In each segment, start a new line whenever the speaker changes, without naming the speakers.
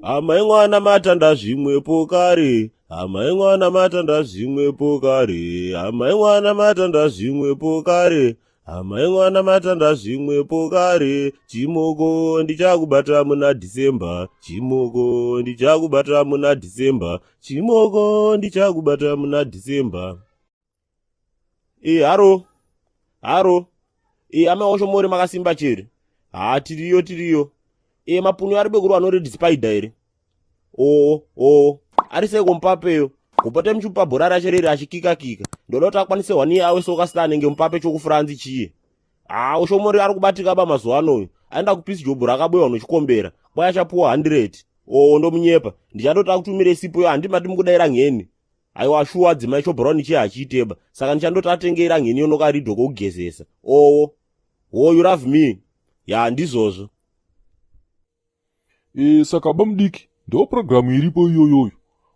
Amai mwana matanda zvimwepo kare, amai mwana matanda zvimwepo kare, amai mwana matanda zvimwepo kare, amai mwana matanda zvimwepo kare. Chimoko ndichakubata muna December, chimoko ndichakubata muna December, chimoko ndichakubata muna December. E, haro haro. E, amai washomori makasimba chere? Ha, tiriyo tiriyo. E, mapunu ari bekurwa anored spider here? Oo oo, ari seiko mupapeyo? Kupota muchimupa bhora racho riri achikika-kika. Ndoda kuti akwanise wani awe soka star anenge mupape chokuFrance chiye. Ha, ushomori ari kubatika ba mazuva anoyo. Aenda kupeace job rakaboiwa nochikombera. Kwai achapuwa 100. Oo, ndomunyepa. Ndichandoti akutumire sipo yo, handimati mukudaira ngeni. Aiwa shuwa dzimai chobrown chiye hachiiteba. Saka ndichandoti atengera ngeni yonokaridho kokugezesa. Oo. Oh, you love me. Ya, ndizvozvo.
E, saka bamudiki, ndo purogiramu iripo iyoyoyo.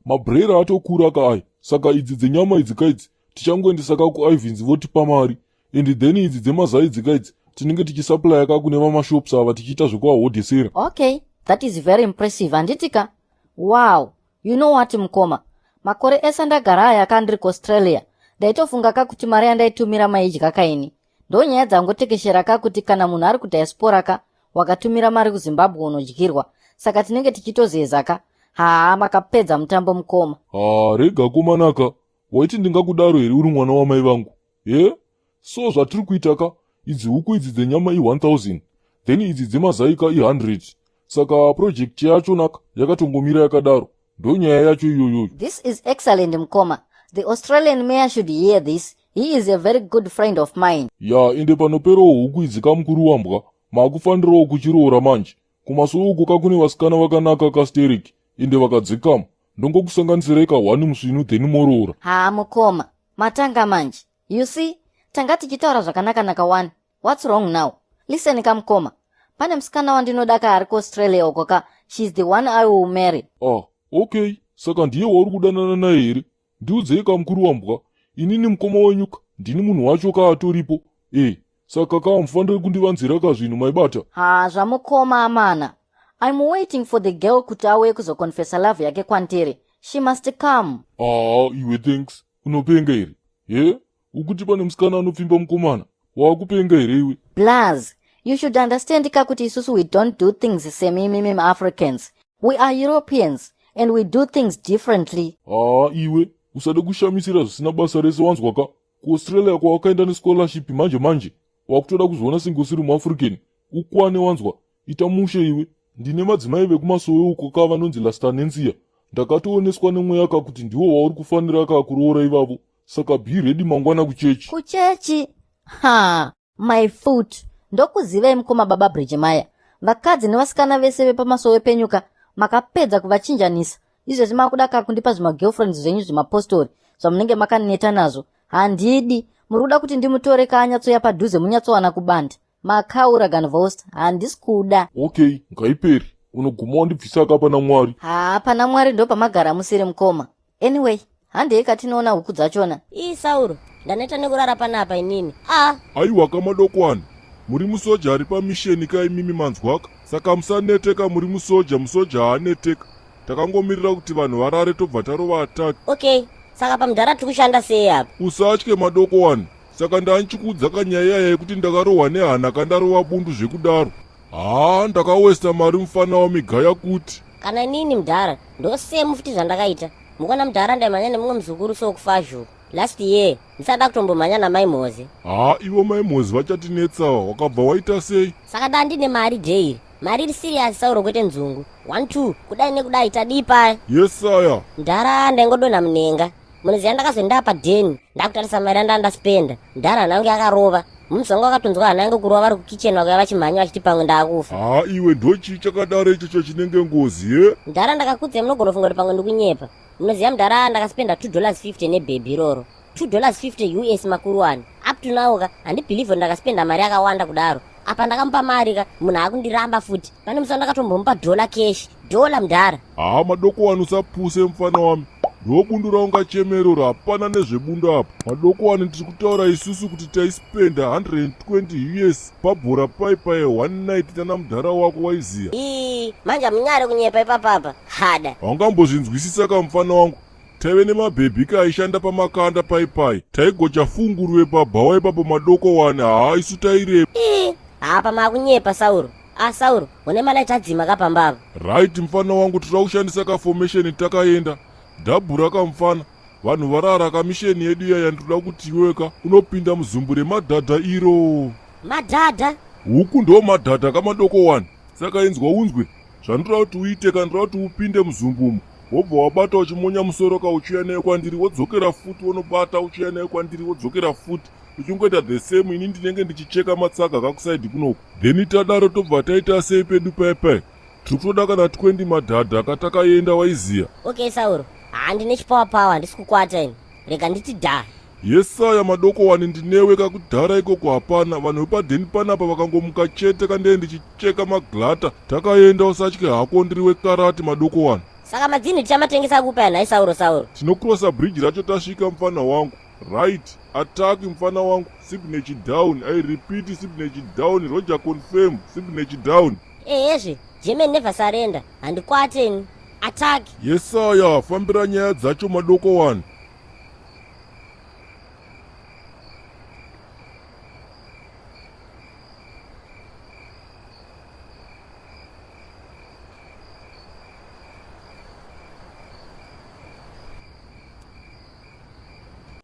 Mabhurera atokura ka aya. Saka idzi dzenyama idzi kaidzi tichangoendesa ka kuIvins, votipa mari, and then idzi dzemazai dzikaidzi tinenge tichisupplya ka kune vamashops ava, tichiita zvekuvahodhesera.
Okay, that is very impressive, handiti ka? Wow. You know what, mukoma, makore ese ndagara aya kandiri kuAustralia, ndaitofunga ka kuti mari yandaitumira maidya kaini. Ndo nyaya dzangotekeshera ka kuti kana munhu ari kudiaspora ka, wakatumira mari kuZimbabwe unodyirwa. Saka tinenge tichitozeza ka. Haa, makapedza mutambo, mukoma.
Ha, rega komanaka, waiti ndingakudaro here uri mwana wamai vangu? Ye, so zvatiri kuita ka, idzi huku idzi dzenyama i1000, then idzi dzemazai ka i100. Saka project yacho naka yakatongomira yakadaro. Ndo nyaya yacho iyoyoyo.
This is excellent, mukoma. The Australian mayor should hear this. He is a very good friend of mine.
Ya, ende panoperawo huku idzi kamukuru wambwa, maakufanirawo kuchiroora manje. Kumasoro uko kakune vasikana vakanaka kastereki, ende vakadzikama. Ndongokusanganisirai kahwani musvinu, then moroora.
Haa mukoma, matanga manje. You see, tanga tichitaura zvakanaka-naka wani. What's wrong now? Listen kamukoma, pane musikana wandinoda ka ari kuAustralia uko ka. She's the one I will marry.
Ah, okay, saka ndiye wauri kudanana naye here? Ndiudzei kamukuru wambwa, inini mukoma wenyu ka, ndini munhu wacho ka atoripo. E, saka ka mufaniri kundivanzira ka zvinhu maibata.
Ha, zvamukoma amana, I'm waiting for the girl kuti auye kuzoconfessa love yake kwandiri. She must come.
Aa iwe, thanks, unopenga here? He, ukuti pane musikana anopfimba mukomana? Waakupenga here iwe?
Plus you should understand ka kuti isusu we don't do things semimimi Africans. We are Europeans and we do things differently.
Haa iwe, usade kushamisira zvisina basa rese, wanzwa ka? KuAustralia kwawakaenda nescholarship manje manje wakutoda kuzoona senge usiri muAfrican. Ukwane, wanzwa? Ita mushe iwe. Ndine madzimai vekumasowe uko ka vanonzi Lastanensia. Ndakatooneswa nemweya ka kuti ndiwo wauri kufanira ka kuroora ivavo. Saka be ready mangwana kuchechi.
Kuchechi? Ha, my foot. Ndokuzivai mukoma baba Bridgemaya. Vakadzi nevasikana vese vepamasowe penyuka makapedza kuvachinjanisa. Izvezvi makuda ka kundipa zvimagirlfriends zvenyu zvimapostori zvamunenge makaneta nazvo. Handidi. Muri kuda kuti ndimutore kaanyatsoya padhuze munyatsowana kubanda. Makaura ganvost, handisi kuda.
Okay, ngaiperi. Unoguma wandibvisa ka pana Mwari.
Haa, pana Mwari ndo pamagara musiri, mukoma. Anyway, handei katinoona huku dzachona.
Ii Sauro, ndaneta nekurara panapa inini. A.
Aiwa kamadokwana, muri musoja ari pamission ka imimi, manzwaka? Saka musaneteka, muri musoja, musoja haaneteka. Takangomirira kuti vanhu varare, tobva tarova attack.
Okay, saka pamudhara tiri kushanda sei apa?
Usatye madokwana. Saka ndanchikuudza kanyaya iyaya yekuti ndakarohwa nehana kandarova bundu zvekudaro. Haa, ndakawesta mari mufana wamigaya kuti.
Kana inini mudhara, ndosemu futi zvandakaita. Mukona mudhara, ndaimhanya nemumwe muzukuru so kufazhuku last year, ndisada kutombomhanya namai Mhozi.
Haa, ivo mai Mhozi vachatinetsawa. Wakabva waita sei?
Saka ndaa ndine mari jeiri, mari iri serious Sauro, kwete nzungu. 1 2 kudai nekudai, tadii paya?
Yesaya.
Mudhara, ndaingodonha munenga. Munoziva ndakazoenda padheni, ndakutarisa mari yanda ndaspenda. Mudhara, hana yangu yakarova. Mumsi wangu akatonzwa hana yangu kurova, vari kukicheni vakauya vachimhanya vachiti pamwe ndaakufa.
Haa iwe, ndochii chakadaro ichocho chinenge ngozi ye?
Mudhara, ndakakudze, munogona kufunga kuti pamwe ndikunyepa. Munoziva mudhara, ndakaspenda $2.50 nebhebhi iroro, $2.50 US makuru ani. Up to now ka handibelieve ndakaspenda mari yakawanda kudaro. Apa ndakamupa mari ka, munhu akundiramba futi. Pane musi wandakatombomupa dhola cash, dhola mudhara.
Haa madokwana, usapuse mufana wami. Ndobundu raungachemeroro hapana nezvebundo apa. Madokowani tiri kutaura isusu kuti taispenda 120 us pabhora pai pai one night nana mudhara wako waiziya.
Ii, manje hamunyare kunyepa ipapapa. Hada.
Haungambozvinzwisisa ka mufana wangu. Taive nemabhebhi ka aishanda pamakanda pai pai. Taigocha funguruve pabhawa ipapo madokowani haa isu tairema.
Ii, apa makunyepa Sauro. Ah Sauro, une malight adzima ka pamba apa.
Right mfana wangu tinoda kushandisa ka formation takaenda. Dhabhura ka mfana. Vanhu varara ka mission yedu iya yandinoda kuti iwewe ka unopinda muzumbu remadhadha iro.
Madhadha?
Huku ndo madhadha ka madoko wani. Saka inzwa unzwe zvandinoda kuti uite ka ndinoda kuti upinde muzumbu umu. Wobva wabata uchimonya musoro ka uchiuya naye kwandiri wodzokera futi wonobata uchiuya naye kwandiri wodzokera futi. Uchingoita the same ini ndinenge ndichicheka matsaga kakusaidi kunoku. Then tadaro tobva taita sei pedu paye paye. Tiri kutoda kana 20 madhadha katakaenda waiziya.
Okay Sauro, haa ndine chipower power handisi kukwata ini. Rega nditi dha.
Yesaya madoko wani ndinewe kakudhara ikoko hapana vanhu vepadheni panapa vakangomuka chete kandee ndichicheka maglata takaenda usatye hako ndiri wekarati madoko wani.
Saka madzinhi tichamatengesa kupi aya nhai Sauro Sauro?
Tinocrossa bridge racho tasvika mfana wangu. Right, attack mfana wangu, signature down, I repeat signature down, Roger confirm, signature down.
Ehezve, German never surrender, handikwate ini. Attack.
Yesaya, fambira nyaya dzacho madoko wani.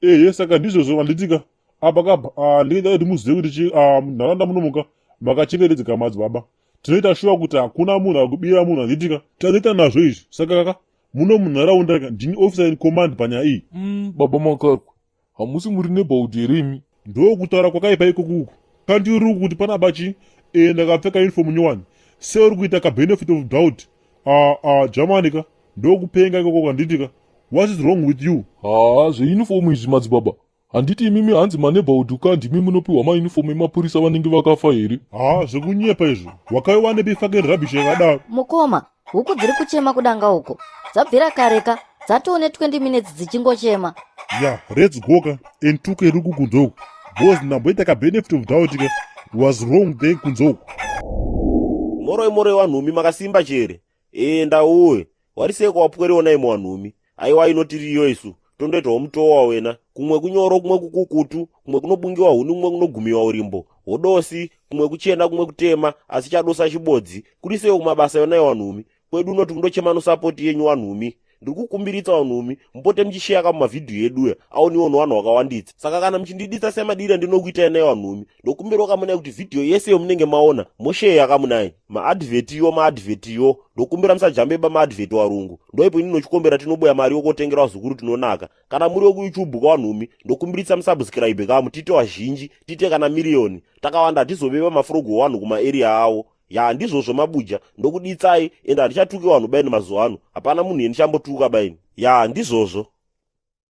Ehe saka ndizvozvo vanditika apa kaba ah, ndinoda kuti muzive kuti chi ah, munharaunda munomuka makachengetedzeka madzibaba tinoita shuwa kuti hakuna munhu akubira munhu anditika tanoita nazvo izvi saka kaka muno munharaunda ka ndini officer in command panyaya iyi
mm, baba makarwa hamusi muri neighborhood here imi
ndokutaura kwakaipa ikoku uku kandiri kuti panapa chi e ndakapfeka uniform nyowani seuri kuita kabenefit of doubt ah, ah, germany ka ndokupenga ikoko kanditi ka what is wrong with you
haa zveunifomu izvi madzibaba handiti imimi hanzi maneighborhood ka ndimi munopiwa maunifomu emapurisa vanenge vakafa here
haa zvekunyepa izvo wakaiwanepi fucking rubbish yakadaro
Mukoma, huku dziri kuchema kudanga uko. Dzabvira kare ka, dzatoo ne 20 minutes dzichingochema.
ya let's go ka and tuke ruku kunze uku because ndamboita ka benefit of doubt ka was wrong then kunze uku
Moroi moroi wanhumi makasimba chere. Ee ndauwe. Wariseko wapwere ona imwe wanhumi. Aiwa inotiriyo isu. Tondoitawo mutowa wena. Kumwe kunyoro kumwe kukukutu, kumwe kunobungiwa huni kumwe kunogumiwa urimbo. Hodosi, kumwe kuchena kumwe kutema, asi chadosa chibodzi. Kurisewo kumabasa yona wanhumi. Kwedu unoti kundochema nosapoti yenyu wanhumi. Ndiri kukumbiritsa wanhumi mupote muchisheya ka mumavhidhiyo eduya aoniwo nevanhu vakawanditsa. Saka kana muchindiditsa semadira ndinokuitai naye wanhumi. Ndokumbirawo kamunai kuti vhidhiyo yese yomunenge maona mosheya kamunai. Maadvhetiyo maadvhetiyo ndokumbira musajambe ba maadvheti warungu. Ndoipo ini nochikombera tinoboya mari yokotengera vazukuru tinonaka. Kana muri wekuYouTube kawanhumi ndokumbiritsa musubscribe kamu tiite wazhinji tiite kana miriyoni. Takawanda hatizoveva mafrogo wanhu kumaarea awo. Ya ndizvozvo mabuja ndokuditsai ende handichatuki vanhu baini mazuva ano. Hapana munhu yendichambotuka baini. Ya ndizvozvo.